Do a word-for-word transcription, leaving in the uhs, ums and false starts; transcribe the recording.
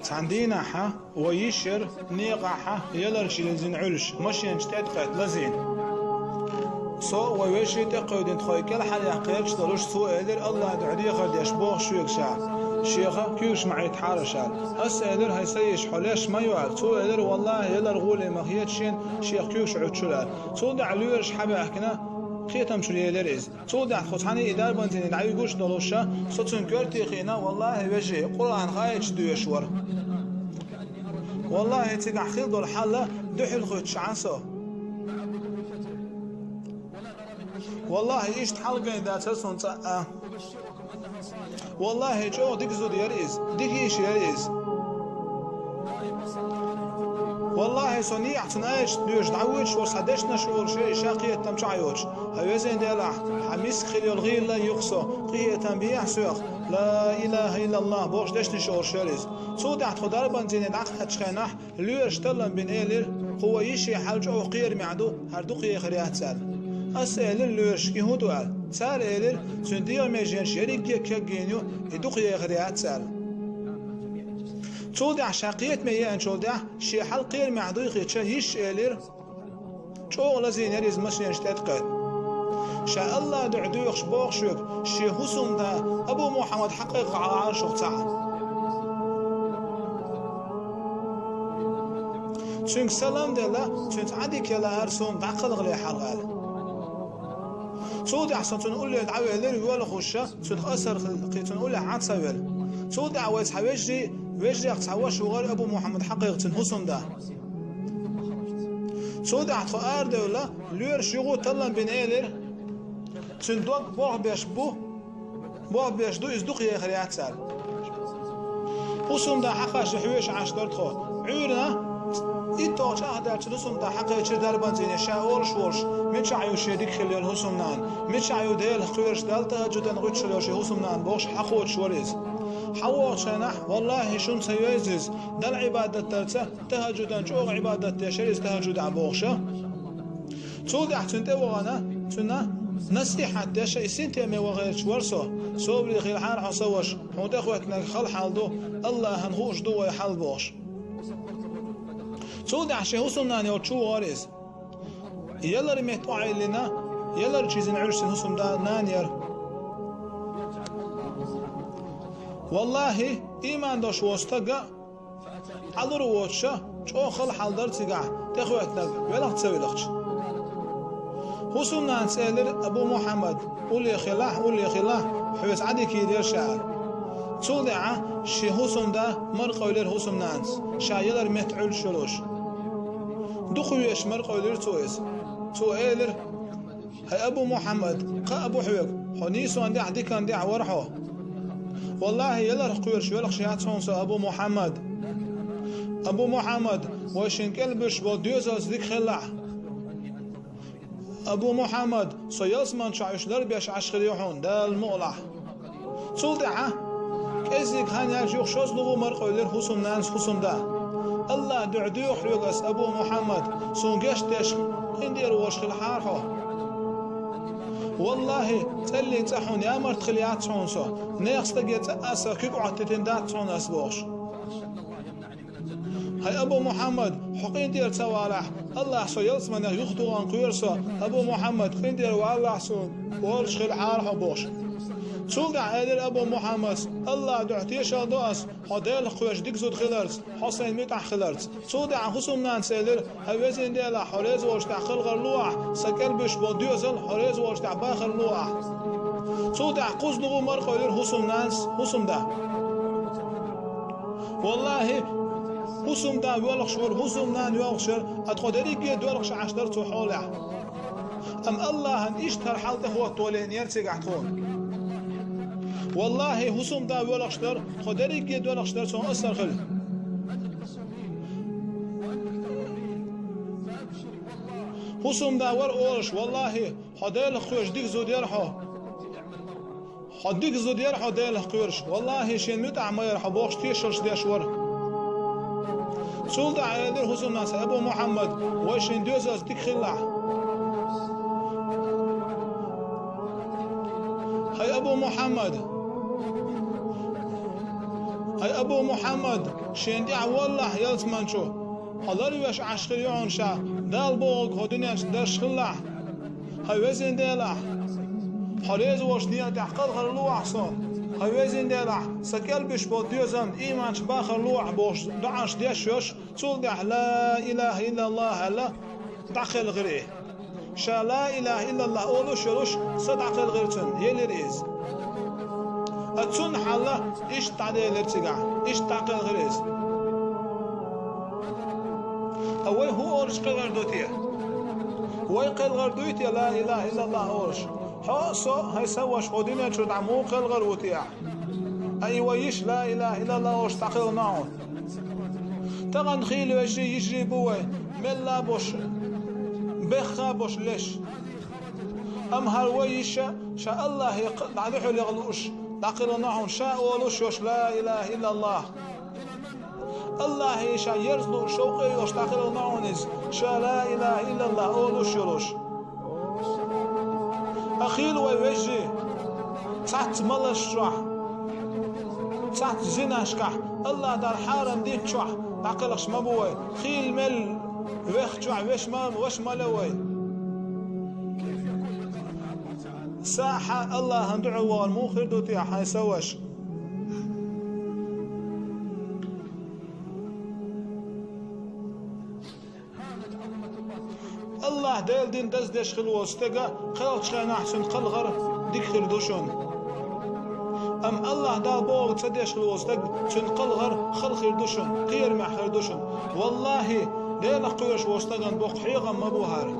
Цхьана дийнахьа вай йиш яра некъахьа яларчу йиллина Ӏуьллуш, машенаш тӀе а кхетта лазийна. Со а, вай вежарий а тӀекхуьйдина тхо кӀелхьаръяьккхича долуш, цо элира, АллахӀан дуьхьа дехар деш боху шуьга ша, шеха куьйгаш ма Ӏуьттахьара ша. Ас элира, хӀай сан йиша, хьо леш ма ю аьлла. Цо элира, валлахӀи, ялар гӀоле ма хеташ шена, шех куьйгаш Ӏуьттуш ву аьлла. Цул тӀаьхьа лоьраша хьабаьхкина, кхетам чуьра елира иза. Цул тӀаьхьа тхо цхьаьна и дарбанца дӀавигуш долуша, со цуьнан коьрте хиъна, валлахӀи, вежарий, Къуръан хаийта дуьйш вара. ВаллахӀи, цигахь хилла долу хьал дуьхьал хуьттуш Ӏа со. ВаллахӀи, иштта хьал гайна дацара суна цкъа а. ВаллахӀи, чӀогӀа дика зуда яра иза, дика йиша яра иза. ВаллахӀи, со некъахь цуьнан аьшка доьжуш дӀавоьдуш вара, сан дешнаш олуш яра иза, ша кхетам чу Ӏа йоцуш. ХӀай везан Дела, хьан миска хила йолу гӀийла йоху со, къинхетам бехьа соьх, ла илахӀа иллаллахӀ бохуш дешнаш олуш яра иза. Цул тӀаьхьа тхо дарбанца дӀакхаьччу хенахь, лоьраша таллам бина элира, кху вай йишин хьал чӀогӀа кхерамехь ду, хӀара дукха ехар яц аьлла. Ас элира лоьрашка, и хӀун ду аьлла. Цара элира, цуьнан дегӀан меженаш ерриге а кегйина ю, и дукха ехар яц аьлла. Цул тӀаьхьа ша кхетаме еанчул тӀаьхьа, шен хьал кхерамехь дуй хиъча, йиша элира, чӀогӀа лазийна яра иза машенаш тӀе а кхетта. Ша АллахӀан дуьхьа доьхуш боху шуьга, шен хӀусамда Абу Мухьаммад хьакъ а кхаьчна шух цхьаъ. Цуьнга салам а делла, цуьнца Ӏа дика яла ара суна дӀакхалхале хьалха аьлла. Цул тӀаьхьа со цуьнан улле дӀавелира, воьлхуш, цуьнан асар хилла, кхин цуьнан уллехь Ӏа ца велла. Цул тӀаьхьа вай цхьа вежарий, вежарех цхьа ваша ву гӀара Абу Мухьаммад хьакъ а кхаьчна цуьнан хӀусамда. Цул тӀаьхьа тхо арадевлла, лоьраша юха а таллам бина элира, цуьнан дог болх беш бу, болх беш ду, иза дукха ехар яц аьлла. ХӀусамда хьакхаьчча хьоьжуш Ӏаш дара тхо. Ӏуьйранна итталгӀа чӀагӀдаьлча хӀусамда хьакхаьчча дарбанца дӀа, ша олуш волуш, мичахь ю шен дика хила йолу хӀусамнана, мичахь ю Делах кхоьруш, Далла тахӀажжудан гӀуьттуш йолу шен хӀусамнана бохуш, хьакхочуш вара иза. ХьавогӀучу хенахь, валлахӀи, шуна ца йойзу иза, Далла Ӏибадат дарца, тахӀажжудан чӀогӀа Ӏибадат деш яра иза, тахӀажжуд а бохуша. Цул тӀаьхьа цуьнан тӀе вахана, цуьнан насихьат деш, и синтеме вахарчу вара со. Собаре хилахьара хьо, сан ваша, хьуна тӀехӀоьттинарг хала хьал ду, АллахӀана хууш ду вай хьал бохуш. Цул тӀаьхьа шен хӀусамнана йолчу вахара иза. Ялар метта охьайиллина, яларчу йиллина Ӏуьллуш цуьнан хӀусамда нана яра. ВаллахӀи, ийман долуш волу стага Ӏалур а воцуша, чӀогӀа хала хьал дара цигахь, тӀехӀоьттинарг велахь а ца велахь а. ХӀусамнанас элира: «Абу Мухьаммад, уллехь хилахь, уллехь хилахь, хьоьца Ӏа дика йийр яра ша», — аьлла. Цул тӀаьхьа шен хӀусамда маркъовлира хӀусамнанас, ша ялар метта Ӏуьллуш йолуш. Дукха везаш маркъовлира цо иза. Цо элира: «ХӀай Абу Мухьаммад, кхаъ бу хьоьга, хьо нийсонехь а, диканехь а вара хьо. ВаллахӀи, яларх кхоьруш велахь яц хьуна со, Абу Мухьаммад. Абу Мухьаммад, вай шина кӀелбуьсуш болу доьзалца дика хилалахь. Абу Мухьаммад, со ялсамани чохь уьш ларбеш Ӏаш хир ю хьуна, Дала мукъалахь». Цул тӀаьхьа кӀеззиг хан яьлча юха шозлагӀа маркъовлира хӀусамнанас хӀусамда: «АллахӀан дуьхьа доьху хьоьга ас, Абу Мухьаммад, суна гечдеш, къинтӀера волуш хилахьара хьо. ВаллахӀи, цӀеллин цӀа хьуна ямарта хила яц хьуна со, нехан стаге цӀа а сан куьг Ӏоттийтина дац хьуна ас», — бохуш. «ХӀай Абу Мухьаммад, хьо къинтӀера ца валахь, АллахӀа со ялсаманех юхатухарна кхоьру со, Абу Мухьаммад, къинтӀера валалахь суна, олуш хилахьара хьо», — бохуш. Цул тӀаьхьа элира Абу Мухьаммадас: «АллахӀан дуьхьа тешалла до ас, хьо Делах кхоьруш дика зуда хиларца, хьо сайна муьтӀахь хиларца». Цул тӀаьхьа хӀусамнанас элира: «ХӀай везан Дела, хьо реза волуш тӀехь хала гӀар ло ахь, сан кӀелбуьсуш болу доьзал хьо реза волуш тӀехь бахар ло ахь». Цул тӀаьхьа кхузлагӀа маркъовлира хӀусамнанас хӀусамда. ВаллахӀи, хӀусамда воьлхуш вара, хӀусамнана воьлхуш яра, ткъа тхо дерриге а доьлхуш Ӏаш дара цу хьолехь. Амма АллахӀана иштта хӀара хьал тӀехӀотто лиънера цигахь тхуна. ВаллахӀи, хӀусамда воьлхуш дара, тхо дерриге а доьлхуш дара, цунна асар хила. ХӀусамда вара олуш: «ВаллахӀи, хьо Делах кхоьруш дика зуда яра хьо. Хьо дика зуда яра хьо Делах кхоьруш. ВаллахӀи, шена муьтӀахь ма яра хьо», — бохуш тешаллаш деш вара. Цул тӀаьхьа элира хӀусамнанас: «Абу Мухьаммад, вай шина доьзалца дика хилалахь. ХӀай Абу Мухьаммад, Хьай Абу Мухьаммад, шен тӀехь воллахь ялсманчу, хьо ларвеш Ӏаш хир ю хьуна ша, Дала бохург хьо дуьнен чу дарш хилалахь. Хьай везин Делахь, хьо реза волчу некъа тӀехь кхалхар лохьа со. Хьай везин Делахь, сан кӀелбуьш болу доьзална ийманчу бахар лохьа бохуш доӀанаш деш йолуш, цул тӀаьхьа ла илаха иллаллахӀ аьлла, дӀакхелхира и. Ша ла илаха иллаллахӀ олуш йолуш, са дӀакхелхира цунна, елира иза. Ткъа цунна хьалла иштта дӀаделира цигахь, иштта дӀакхелхира иза. Ткъа вай хӀун олуш кхелхар ду те? Вай кхелхар дуй те ла илаха иллаллахӀ олуш? Хьо а, со а, хьай сан ваша хӀокху дуьнен чуьра дӀа муха кхелхар ву те ахь? Ткъа и вай йиша ла илаха иллаллахӀ олуш дӀакхелхина хьуна. Тахана хийла вежарий, йижарий бу вай, мелла а болуш, бехха а болуш леш. Амма хӀара вай йиша ша Аллахье кхаъ дӀадуьхьал яха лууш дӀакхелхина хьуна, ша олуш йолуш ла илаха иллаллахӀ. Аллахье ша ерза лууш, шовкъе йолуш дӀакхелхина хьуна иза, ша ла илаха иллаллахӀ олуш йолуш. Ткъа хийла вай вежарий, цхьацца малаш чохь, цхьацца зинашкахь, Аллахь Дала хьарам динчохь дӀакхелхаш ма бу вай. Хийла мел вехчохь веш ма, ваша ма ле вай. Са а, хьа а Аллахьан дуьхьал вахар муха хир ду те, хьайн сан ваша? Аллахь Делан дин даздеш хила волу стеган кхелхачу хенахь цуьнан кхалхар дика хир ду шуна. Амма Аллахь Дала бохург ца деш хила волу стаг, цуьнан кхалхар хала хир ду шуна, кхерамехь хир ду шуна. Валлахьи, Делах кхоьруш волу стагана боккха хьехам ма бу хӀара.